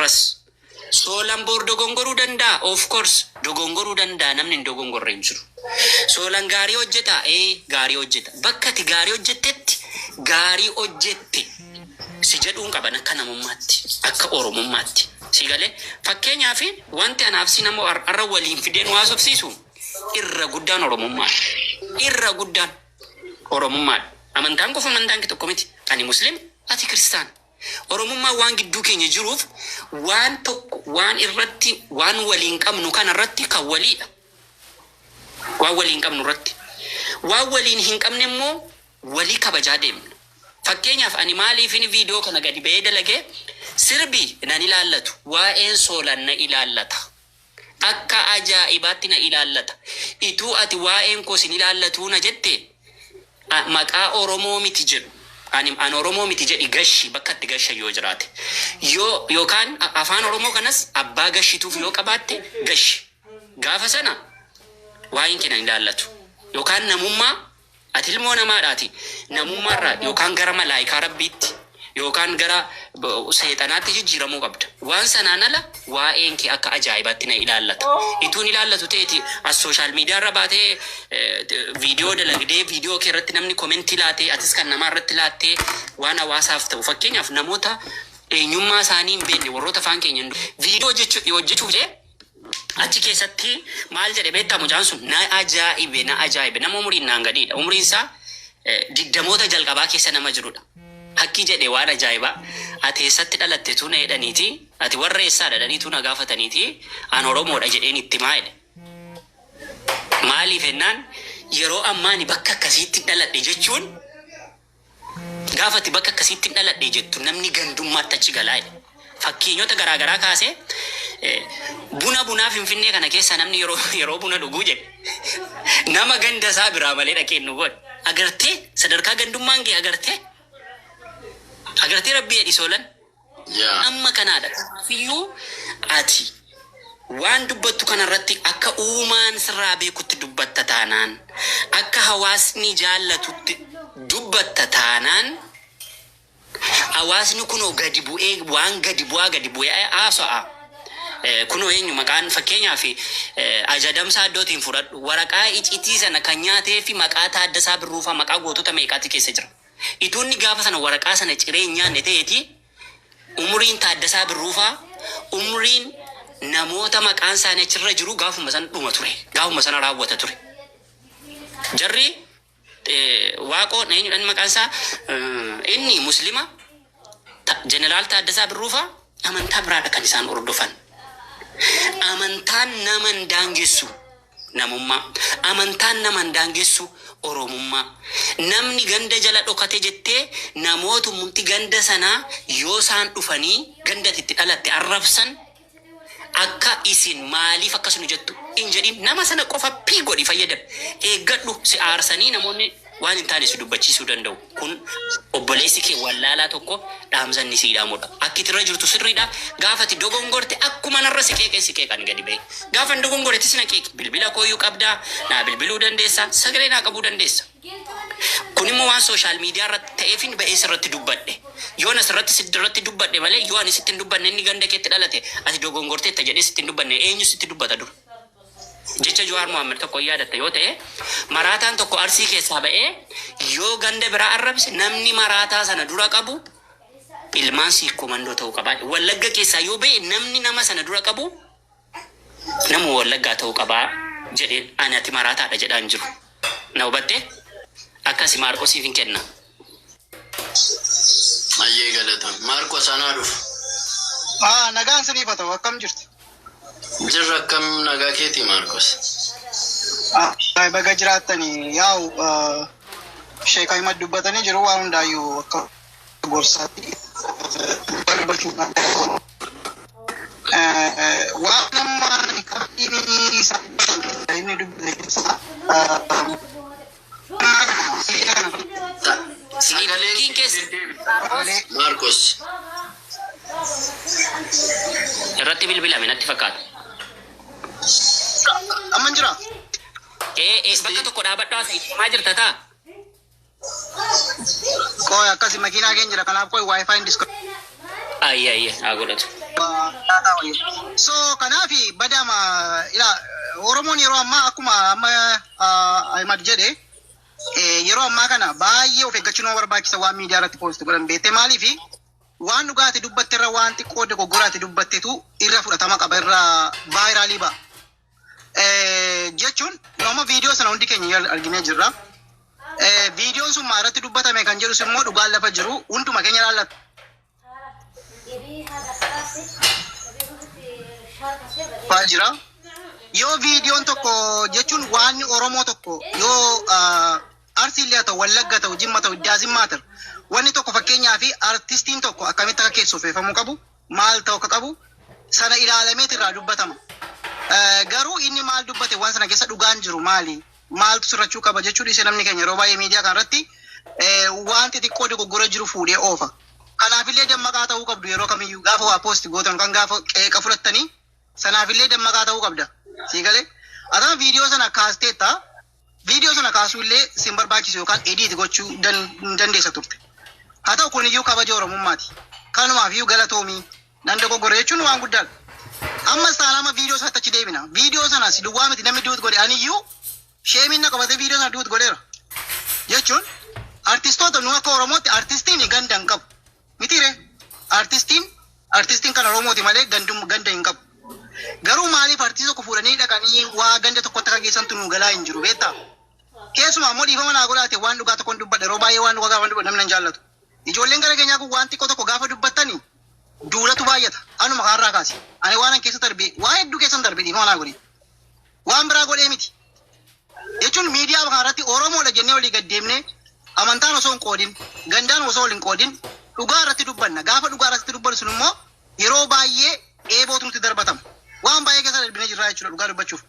Arras Soolan boor dogongoruu danda'a? Of course dogongoruu danda'a namni hin dogongorre hin jiru. Soolan gaarii hojjeta? Ee gaarii hojjeta. Bakka ati gaarii hojjettetti gaarii hojjette si jedhuun qaban akka namummaatti, akka Oromummaatti. Si galee? Fakkeenyaaf wanti anaaf si nama har'a waliin fidee nu haasofsiisu irra guddaan Oromummaadha. Irra guddaan Oromummaadha. Amantaan qofa amantaan kee tokko miti. Ani Muslim, ati Kiristaana. Oromummaan waan gidduu keenya jiruuf waan tokko waan irratti waan waliin qabnu kana irratti kan waliidha. Waan waliin qabnu irratti. Waan waliin hin qabne immoo walii kabajaa deemna. Fakkeenyaaf ani maaliifin viidiyoo kana gadi ba'ee dalage sirbi nan ilaallatu waa'een Soolan na ilaallata. Akka ajaa'ibaatti na ilaallata. Ituu ati waa'een koo sin ilaallatuu na jette maqaa Oromoo miti jedhu. Ani an Oromoo miti jedhi gashi bakka itti gashan yoo jiraate. Yoo yookaan afaan Oromoo kanas abbaa gashituuf yoo qabaatte gashi. Gaafa sana waa'een kee nan ilaallatu. Yookaan namummaa Ati ilmoo namaadhaati. Namummaarraa yookaan gara malaayikaa Rabbiitti yookaan gara seexanaatti jijjiiramuu qabda. Waan sanaan ala waa'een kee akka ajaa'ibaatti na ilaallata. Ituu hin ilaallatu ta'eeti as social media irra baatee viidiyoo dalagdee viidiyoo kee irratti namni komentii laatee atis kan namaa irratti laattee waan hawaasaaf ta'u fakkeenyaaf namoota eenyummaa isaanii hin beekne warroota afaan keenya hin viidiyoo hojjechuuf jedhee Achi keessatti maal jedhe beektaa mucaan sun na ajaa'ibe na ajaa'ibe nama umuriin naan gadiidha umuriin isaa digdamoota jalqabaa keessa nama jirudha. Akki jedhe waan ajaa'ibaa ati eessatti dhalatte tu na jedhaniiti ati warra eessaadha jedhaniitu na gaafataniiti an Oromoodha jedheen itti himaa jedhe. Maaliif jennaan yeroo ammaa ani bakka akkasiitti dhaladhe jechuun Gaafa ati bakka akkasiittin dhaladhe jettu namni gandummaatti achi galaa jedhe. Fakkeenyota garaa garaa kaasee buna bunaa Finfinnee kana keessaa namni yeroo yeroo buna dhuguu jedhe nama ganda isaa biraa malee dhaqee hin dhugu jedhe. Agartee sadarkaa gandummaan ga'e agartee agartee rabbii jedhi soolan. Yaa. Amma kanaadha. Kanaafiyyuu ati waan dubbattu kanarratti akka uumaan sirraa beekutti dubbatta taanaan, akka hawaasni jaallatutti dubbatta taanaan, hawaasni kunoo gadi bu'ee waan gadi bu'aa gadi bu'ee haasa'a. Kunoo eenyu maqaan fakkeenyaaf Ajadamsaa Addootiin fudhadhu. Waraqaa icitii sana kan nyaatee fi maqaa Taaddasaa Birruufaa maqaa gootota meeqaati keessa jira. Ituu inni gaafa sana waraqaa sana ciree hin nyaanne ta'eetii umuriin Taaddasaa Birruufaa, umriin namoota maqaan isaanii achirra jiruu gaafuma sana dhuma ture. Gaafuma sana raawwata ture. Jarri Waaqoo eenyudha inni maqaan isaa inni Muslima Jeneraal Taaddasaa Birruufaa amantaa biraadha kan isaan hordofan. Amantaan nama hin daangessu. Namummaa. Amantaan nama hin daangessu Oromummaa. Namni ganda jala dhokate jettee namootumti ganda sanaa yoo isaan dhufanii ganda ati itti dhalatte arrabsan akka isin maaliif akkas nu jettu hin jedhin nama sana qofa pii godhi fayyadami. Eeggadhu si aarsanii namoonni waan hin taane si dubbachiisuu danda'u. Kun obboleessi kee wallaalaa tokko dhaamsa inni sii dhaamudha. Akki ati irra jirtu sirriidha. Gaafa ati dogongorte akkuman har'a si qeeqeen si qeeqa ani gadi ba'ee. Gaafa an dogongore atis na qeeqi. Bilbila kooyyuu qabda, naa bilbiluu dandeessa, sagalee naa qabuu dandeessa. Kun immoo waan social media irratti ta'eefin ba'ee sirratti dubbadhe. Yoon asirratti sirratti dubbadhe malee yoo ani sitti hin dubbanne inni ganda keetti dhalate ati dogongorteetta jedhee sitti hin dubbanne eenyu sitti dubbata dura? Jecha Jawaar Mohaammed tokko hin yaadatta yoo ta'e, maraataan tokko Arsii keessaa ba'ee yoo ganda biraa arrabse namni maraataa sana dura qabu ilmaan Siikkoo Mandoo ta'uu qaba. Wallagga keessaa yoo ba'e namni nama sana dura qabu nama Wallaggaa ta'uu qaba jedheen ani ati maraataadha jedhaa hin jiru. Na hubattee? Akkasi Maarqosiif hin kenna. Ayyee galatoom. Maarqos anaa dhufu. Nagaan siniif haa ta'u akkam jirtu? Jirra akkam nagaa keetii Maarqos? Baga jiraattanii yaa'u Sheek Ahimad dubbatanii jiru waan hundaayyuu akka gorsaatti dubbachuuf waan amma qabxiin isaa inni dubbate keessaa Sagaleen Networkiin keessa malee Maarqos. irratti bilbilame natti fakkaata. Amma hin jira. Ee ee bakka tokko dhaabadhu haasa'ii deemaa jirta taa. Qoy akkasi makiinaa keenya jira kanaaf qoy wifi hin disconnect. Ayyee ayyee haa godhatu. So kanaafi badama ila Oromoon yeroo ammaa akkuma amma Ahmad jedhe, yeroo ammaa kana baay'ee of eeggachuu nama barbaachisa waan miidiyaa irratti post godhan, beektee? Maaliifi waan dhugaati dubbatte irra waan xiqqoo dogoggoraati dubbattetu irra fudhatama qaba, irra viral ba'a. Jechuun nama viidiyoo sana hundi keenya arginee jirra. Viidiyoon sun maa irratti dubbatame kan jedhus immoo dhugaan lafa jiru hunduma keenya ilaallata. Jira. Yoo viidiyoon tokko jechuun waan Oromoo tokko yoo Arsiillee haa ta'u, Wallagga ta'u, Jimma ta'u, doesn't matter. Wanni tokko fakkeenyaa fi artistiin tokko akkamitti akka keessuffeeffamuu qabu, maal ta'u akka qabu sana ilaalameet irraa dubbatama. Garuu inni maal dubbate, waan sana keessa dhugaan jiru maali? Maaltu sirrachuu qaba jechuu dhiise, namni keenya yeroo baay'ee miidiyaa kanarratti waan xixiqqoo dogoggora jiru fuudhee oofa. Kanaafillee dammaqaa ta'uu qabdu yeroo kamiyyuu gaafa waa post gootan kan gaafa qeeqa fudhattanii sanaafillee dammaqaa ta'uu qabda. Sii galee? Atama viidiyoo sana kaasteetta, viidiyoo sana kaasuu illee sin barbaachisu yookaan edit gochuu dandeessa turte. Haa ta'u, kuniyyuu kabaja Oromummaati. Kanumaaf iyyuu galatoomii nan dogoggore jechuun waan guddaadha. Ammas taanaan viidiyoo sanatti achi deebina. Viidiyoo sana si duwwaa miti namni duet godhe, aniyyuu sheemiin na qabatee viidiyoo sana duet godheera. Jechuun artistoota nu akka Oromootti artistiin ganda hin qabu. Mitiire, artistiin kan Oromooti malee ganda hin qabu. Garuu maaliif artistii tokko fuudhanii dhaqanii waa ganda tokkotti akka geessantu nu galaa hin jiru, beektaa? Keessumaa immoo dhiifama naa godhaate, waan dhugaa tokkoon dubbadha. Yeroo baay'ee waan dhugaa gaafa dubbadhu namni hin jaallatu. Ijoolleen gara keenyaa kun waan xiqqoo tokko gaafa dubbattanii duulatu baay'ata. Anuma kaarraa kaasi. Ani waan an keessa darbe waa hedduu keessan darbe, dhiifama naa godhi. Waan biraa godhee miti. Jechuun miidiyaa kanarratti Oromoodha jennee olii gad deemnee amantaan osoo hin qoodin, gandaan osoo wal hin qoodin dhugaa irratti dubbanna. Gaafa dhugaa irratti dubbannu sun immoo yeroo baay'ee eebootu nutti darbatama. Waan baay'ee keessa darbinee jirra jechuudha dhugaa dubbachuuf.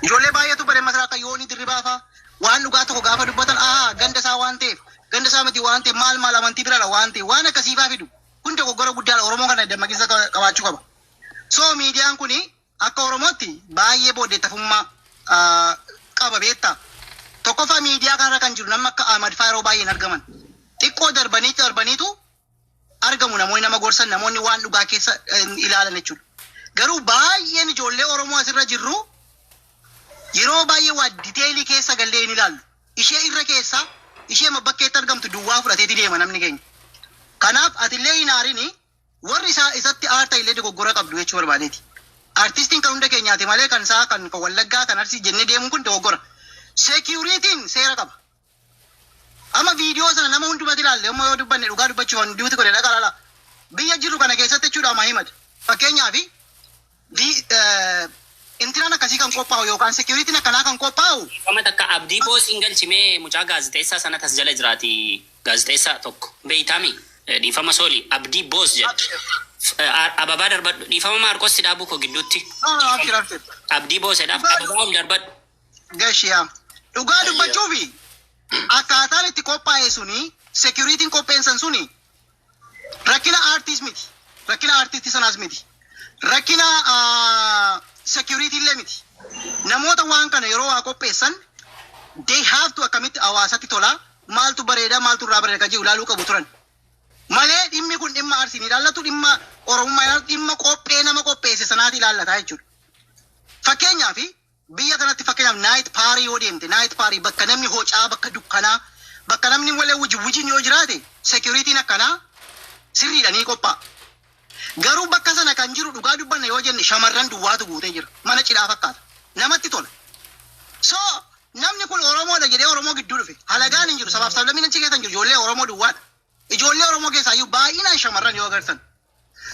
Ijoollee baay'eetu bare masaraa akka Yoonii Dirribaa fa'aa waan dhugaa tokko gaafa dubbatan ahaa ganda isaa waan ta'eef, ganda isaa miti waan ta'eef, maal maal amantii biraadha waan ta'eef waan akkasiifaa fidu. Kun dogoggora guddaadha. Oromoon kana dammaqinsa qabaachuu qaba. So miidiyaan kuni akka Oromootti baay'ee booddeettafummaa qaba, beektaa. Tokkoffaa, miidiyaa kanarra kan jiru nama akka Ahmad fa'aa yeroo baay'ee hin argaman. Xiqqoo darbanii darbaniitu argamu namoonni nama gorsan, namoonni waan dhugaa keessa ilaalan jechuudha. Garuu baay'een ijoollee Oromoo asirra jirru yeroo baay'ee waa detail keessa gallee hin ilaallu. Ishee irra keessa ishee bakkeetti argamtu duwwaa fudhateeti deema namni keenya. Kanaaf atillee hin aarini, warri isaa isatti aarta illee dogoggora qabdu jechuu barbaadeeti. Artistiin kan hunda keenyaati malee kan isaa kan Wallaggaa, kan Arsii jennee deemuun kun dogoggora. Securityn seera qaba. Amma viidiyoo sana nama hundumatti ilaalle, amma yoo dubbanne dhugaa dubbachuuf waan duuti godhe dhaqa laala. Biyya jirru kana keessatti jechuudha amma himate. Fakkeenyaaf intinaan akkasii kan qophaa'u yookaan securityn akkanaa kan qophaa'u Amma takka Abdii Boos hin galchimee, mucaa gaazexeessaa sana tas jala jiraati. Gaazexeessaa tokko. Beeytaami. Dhiifama sooli. Abdii Boos jedha. Ababaa darbadhu. Dhiifama Maarqos si dhaabuu koo gidduutti. No, no, abshir, abshir. Abdii Boosedhaaf ababaa ol darbadhu. Gashiyaa. Dhugaa dubbachuufi akkaataan itti qophaa'e suni, securityn qopheessan suni rakkina aartiis miti. Rakkina aartistii sanaas miti. Rakkina security illee miti. Namoota waan kana yeroo waa qopheessan they have to akkamitti hawaasatti tola, maaltu bareeda, maaltu irraa bareeda kan jedhu ilaaluu qabu turan. Malee dhimmi kun dhimma Arsiin ilaallatu, dhimma Oromummaa ilaallatu, dhimma qophee nama qopheesse sanaati ilaallata jechuudha. Fakkeenyaaf biyya kanatti, fakkeenyaaf night party yoo deemte, night party bakka namni hocaa, bakka dukkanaa, bakka namni walee wajji wajjin yoo jiraate securityn akkanaa sirriidha, ni qophaa'a. Garuu bakka sana kan jiru dhugaa dubbanna yoo jenne shamarran duwwaatu guutee jira. Mana cidhaa fakkaata. Namatti tola. So namni kun Oromoodha jedhee Oromoo gidduu dhufe. Halagaan hin jiru. Sabaaf sablammiin achi keessa hin jiru. Ijoollee Oromoo duwwaadha. Ijoollee Oromoo keessaa iyyuu baay'inaan shamarran yoo agartan.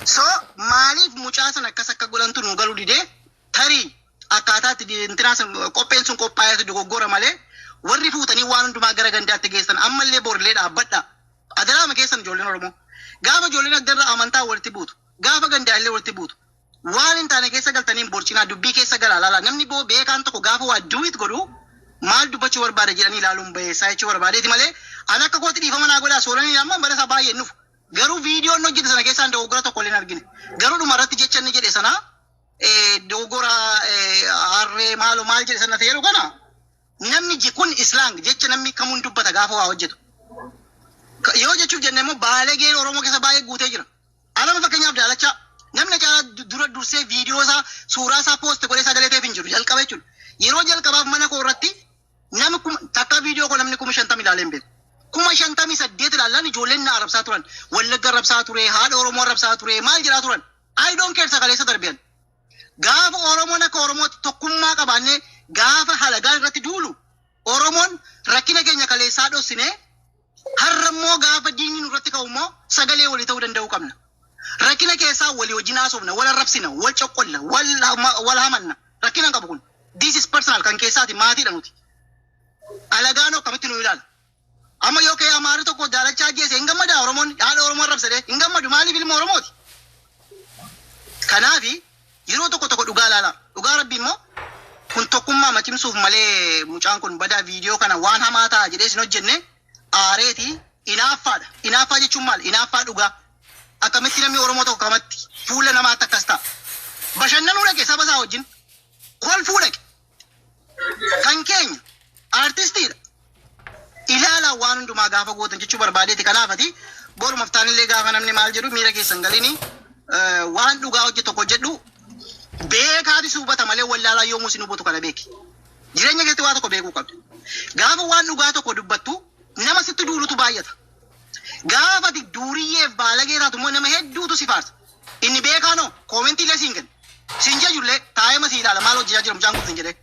So maaliif mucaa sana akkas akka godhantu nu galuu didee, tarii akkaataa itti intinaa sun qopheen sun qophaa'eetu dogoggora malee warri fuutanii waan hundumaa gara gandaatti geessan ammallee borillee dhaabbadha. Adaraama keessan ijoolleen Oromoo. Gaafa ijoolleen addarra amantaa walitti buutu. Gaafa gandaallee walitti buutu. Waan hin taane keessa galtanii borcinaa, dubbii keessa galaa laala. Namni boo beekaan tokko gaafa waa duet godhu maal dubbachuu barbaada jedhanii ilaaluun bayeessaa jechuu barbaadeeti malee an akka kootti dhiifama naa godhaa, soolanii amma bara isaa baay'ee nufu. Garuu viidiyoon hojjete sana keessaan dogoggora tokko illee hin argine. Garuu dhuma irratti jecha inni jedhe sana, dogoggora harree maaloo maal jedhe sana ta'eeru kana namni kun slang jecha namni kamuun dubbata gaafa waa hojjetu. Yoo jechuuf jenne immoo baalegeen Oromoo keessa baay'ee guutee jira. Anama fakkeenyaaf daalacha Namni caalaa dura dursee viidiyoo isaa, suuraa isaa post godhee sagalee ta'eef hin jiru jalqaba jechuudha. Yeroo jalqabaaf mana koo irratti namni takka viidiyoo koo namni 50,000 ilaalee hin beeku. 58,000 ilaallan ijoolleen na arrabsaa turan. Wallagga arrabsaa ture, haadha Oromoo arrabsaa ture, maal jedhaa turan. I don't care, sagalee darbiyan. Gaafa Oromoon akka Oromootti tokkummaa qabaannee gaafa halagaan irratti duulu, Oromoon rakkina keenya kaleessaa dhossinee, har'a immoo gaafa diinni nurratti ka'u immoo sagalee walii ta'uu danda'uu qabna. Rakkina keessaa walii wajjin haasofna, wal arrabsina, wal coqqolla, wal hamanna. Rakkina hin qabu kun. This is personal, kan keessaati, maatiidha nuti. Alagaan akkamitti nu ilaala? Amma yoo ka'e Amaarri tokko daalachaa ajjeese, hin gammadaa Oromoon? Haadha Oromoo arrabsadee hin gammadu. Maaliif? Ilma Oromooti. Kanaafi yeroo tokko tokko dhugaa ilaala. Dhugaa Rabbi immoo kun tokkummaa macimsuuf malee mucaan kun badaa viidiyoo kana waan hamaa ta'a jedhee isin hojjenne aareeti inaaffaadha. Inaaffaa jechuun maal? Inaaffaa dhugaa. Akkamitti namni Oromoo tokko kamatti fuula namaatti akkas ta'a? Bashannanuu dhaqe, saba isaa wajjin kolfuu dhaqe. Kan keenya aartistiidha. Ilaalaa waan hundumaa gaafa gootan jechuu barbaadeeti. Kanaafati boru maftaanillee gaafa namni maal jedhu miira keessan galini, waan dhugaa hojjetu tokko hojjedhu, beekaati si hubata malee wallaalaa yoomuu si hubatu, kana beeki. Jireenya keessatti waa tokko beekuu qabda. Gaafa waan dhugaa tokko dubbattu nama sitti duulutu baay'ata. Gaafa ati duuriyyeef baalagee taatu immoo nama hedduutu si faarsa. Inni beekaanoo commentii illee siin kenna. Siin jajullee taa'ee si ilaala, maal hojjechaa jira mucaan kun siin jedhee.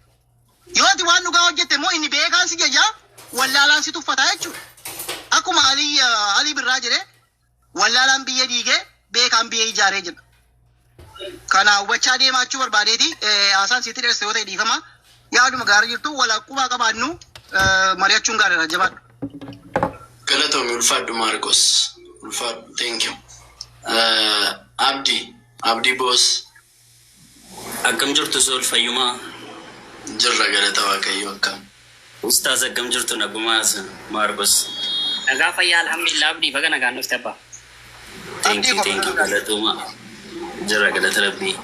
Yoo ati waan dhugaa hojjette immoo inni beekaan si jajaa, wallaalaan si tuffataa jechuudha. Akkuma Alii Birraa jedhee, wallaalaan biyya diigee beekaan biyya ijaaree jedha. Kana hubachaa deemaachuu barbaadeeti. Haasaan sitti dheeresse yoo ta'e dhiifama. Yaaduma gaarii jirtu wal qubaa qabaannu, mari'achuun gaariidha, jabaadhu. Galatoomi, ulfaadhu Maarkos. Ulfaadhu. Thank you. Abdi. Abdi Boos. Akkam jirtu Sool, fayyumaa? Jirra, galata Waaqayyo, akkam? Ustaaz, akkam jirtu, nagumaa? Maarkos. Nagaa, fayyaa, alhamdulillah. Abdii, baga nagaan dhufte abbaa. Thank you, thank you, galatooma. Jira, galata Rabbii.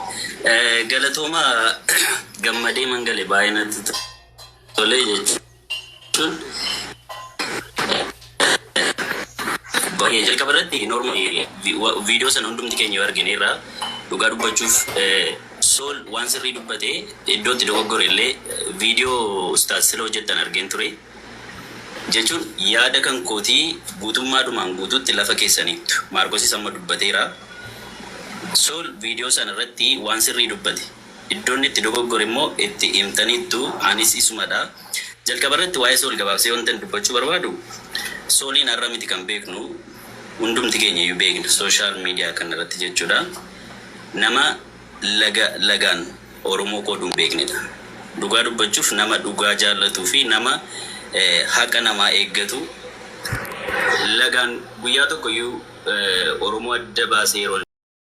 Galatooma, gammadee mangale, baay'ee natti tole jechuun. Baay'ee jalqaba irratti normal viidiyoo sana hundumti keenya yoo argine irraa, dhugaa dubbachuuf Sool waan sirrii dubbate, iddootti dogoggore illee viidiyoo ustaaz sila hojjettan argeen ture. Jechuun yaada kan kootii guutummaadhumaan guutuutti lafa keessaniittu. Maarkosis amma dubbateera. Sool viidiyoo sana irratti waan sirrii dubbate. Iddoon itti dogoggore immoo itti himtaniittu, anis isumadha. Jalqaba irratti waa'ee Sool gabaabsee wanta dubbachuu barbaadu, Sooliin har'a miti kan beeknu, hundumti keenya iyyuu beeknu social media kana irratti jechuudha. Nama laga lagaan Oromoo qooduu hin beeknedha. Dhugaa dubbachuuf nama dhugaa jaallatuu fi nama haqa namaa eeggatu, lagaan guyyaa tokko iyyuu Oromoo adda baasee yeroo